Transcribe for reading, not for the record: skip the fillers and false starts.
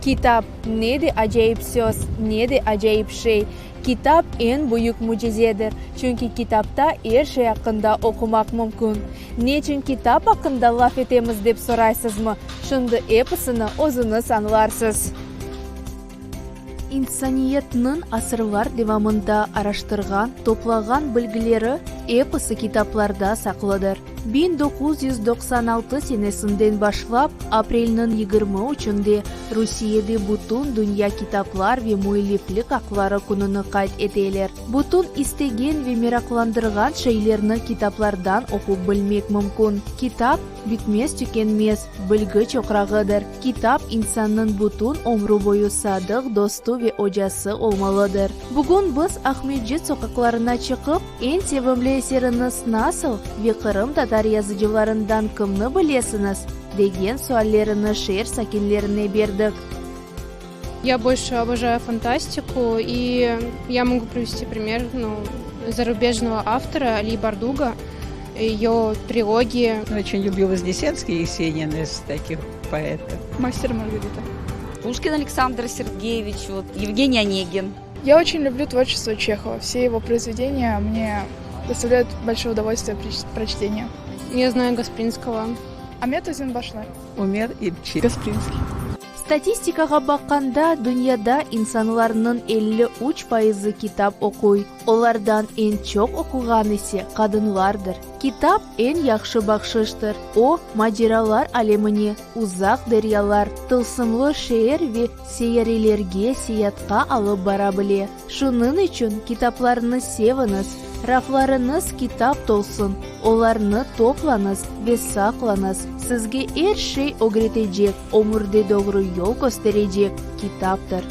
Kitap, ne de acayip söz, ne de acayip şey! Kitap, eñ büyük mücizedir, çünki kitapta er şey aqqında oqumaq mümkün. Neçün kitap aqqında laf etemiz dep soraysızmı? Şimdi episini özüñiz añlarsız. İnsaniyetniñ asırlar devamında araştırğan, toplağan bilgileri episi kitaplarda saqlıdır. 1996 senesinden başlap, aprelniñ 23-nde Rusiyede Bütün dünya kitaplar ve müelliflik aqları kününi qayd eteler. Bütün istegen ve meraqlandırğan şeylerni kitaplardan oqup bilmek mümkün. Kitap, bitmez-tükenmez bilgi çoqrağıdır. Kitap, insannıñ bütün ömrü boyu sadıq dostu ve ocası olmalıdır. Bugün biz Aqmescit soqaqlarına çıqıp, eñ sevimli eseriñiz nasıl ve qırımtatar yazıcılarından kimni bilesiñiz? degen suallerini şeer sakinlerine berdik. Я больше обожаю фантастику, и я могу привести пример, ну, зарубежного автора Ли Бардуго, ее трилогии. Очень люблю Вознесенский и Есенин из таких поэтов. Мастер и Маргарита. Пушкин Александр Сергеевич, вот, Евгений Онегин. Я очень люблю творчество Чехова. Все его произведения мне доставляют большое удовольствие при прочтении. Я знаю Гаспринского. Амет Озенбашли. Умер İpçi. Gasprinskiy. Statistikağa baqqanda, dünyada insanlarnıñ 53 fayızı kitap oquy, olardan eñ çoq oquğan ise qadınlardır. Kitap, eñ yahşı bahşıştır, o, maceralar alemine, uzaq deryalar, tılsımlı şeer ve seyyarelerge seyatqa alıp bara bile. Şunıñ içün kitaplarnı seviñiz, raflarıñız kitap tolsun, olarnı toplañız ve saqlañız, sizge er şey ögretecek, ömürde doğru yol kösterecek kitaptır.